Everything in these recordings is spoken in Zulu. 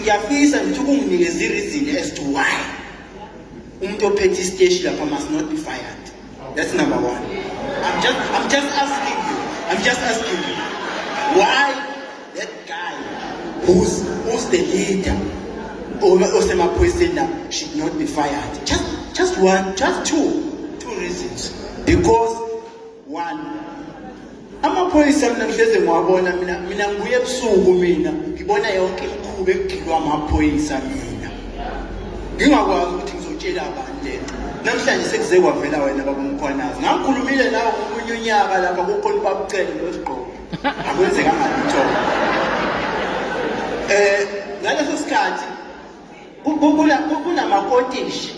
Ngiyafisa ngithi ukunginikeza i-reason as to why umuntu ophethe isiteshi lapha must not be fired. That's number one. I'm just asking you, I'm just asking you why that guy who's the leader osemaphoyiseni la should not be fired. Just one, just two reasons. Because one, amaphoyisa mina ngihleze ngiwabona, mina ngibuye ebusuku, mina ngibona yonke imikhuba ekugilwa amaphoyisa. Mina ngingakwazi ukuthi ngizotshela abantu lento. Namhlanje sekuze kwavela wena, baba uMkhwanazi. Ngangikhulumile nawe ngomunye unyaka lapha kukhona ubabucele nosigqoko, akwenzekanga lutho. Ngaleso sikhathi kunamakotishi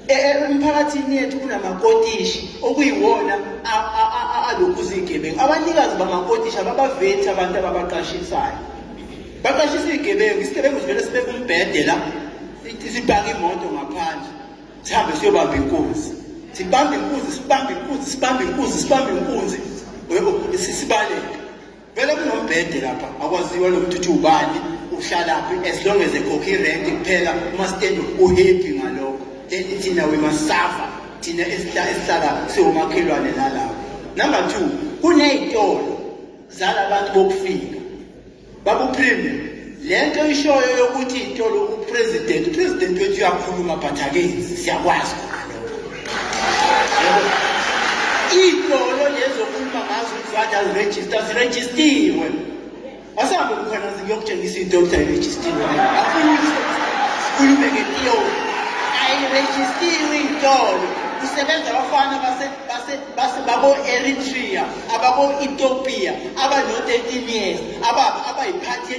emphakathini yethu, kunamakotishi okuyiwona alokhu zigebengu. Abanikazi bamakotishi ababavethi abantu ababaqashisayo, baqashisa iy'gebengu. Isigebengu sivele sibeke umbhede la, sipake imoto ngaphandle, sihambe siyobamba inkunzi, sibambe inkunzi, sibambe inkunzi, sibambe inkunzi, sibambe inkunzi, sibaleke. Vele kunombhede lapha, akwaziwa lo muntu ukuthi ubani, uhlalaphi, as long as ekhokha irent kuphela, umasitende uhappy ngalokho. Then thina we must suffer, thina esihlala siwomakhelwane nalapho. Number two, kuney'tolo zalabantu bokufika. Babu Premier, lento ishoyo yokuthi itolo, upresident wethu uyakhuluma but akenzi, siyakwazi khona lokho. Yebo. Iy'tolo lezo okhuluma ngazo ukuthi kade azirejista, zirejistiwe. Asahambe kukhona ngiyokutshengisa into yokuthi ayirejistiwe. Afuna ukuthi sikhulume nge-theory. Ayirejistiwe iy'tolo. Kusebenza abafana base babo-Eritrea, ababo-Ethiopia, abano-13 years, abayiphathi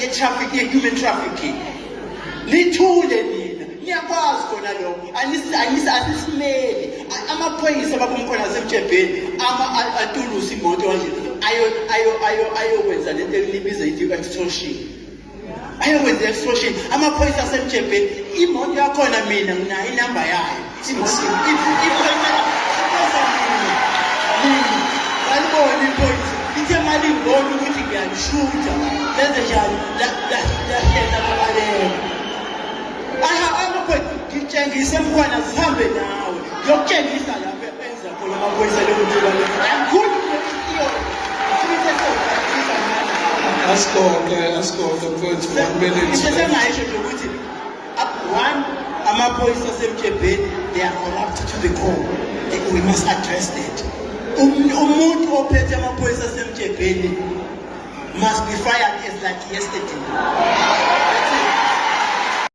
ye-traffic, ye-human trafficking. Nithule nina, niyakwazi khona lokho. Asisimeli amaphoyisa babumkhona asemtshebheni ama atulusa imoto kanje ayokwenza lento elibiza ithi extortion, ayokwenza extortion amaphoyisa asemtshebheni. Imoto yakhona mina nginayo inamba yayo. Imoto iphoyisa, iphoyisa mina balibona iphoyisa ithe malingibona ukuthi ngiyalishutha, lenze njani, lahlehla, labaleka. Aha, amaphoyisa ngitshengise mkhwana, zihambe nawe ngiyokutshengisa lapho enza khona amaphoyisa lokuthi angikhulumi theory. Asigoqe, asigoqe mfowethu, one minute. Into esengayisho nje ukuthi one, amaphoyisa asemtshebheni, they are corrupt to the core. We must address that. Umuntu ophethe amaphoyisa asemtshebheni must be fired as like yesterday.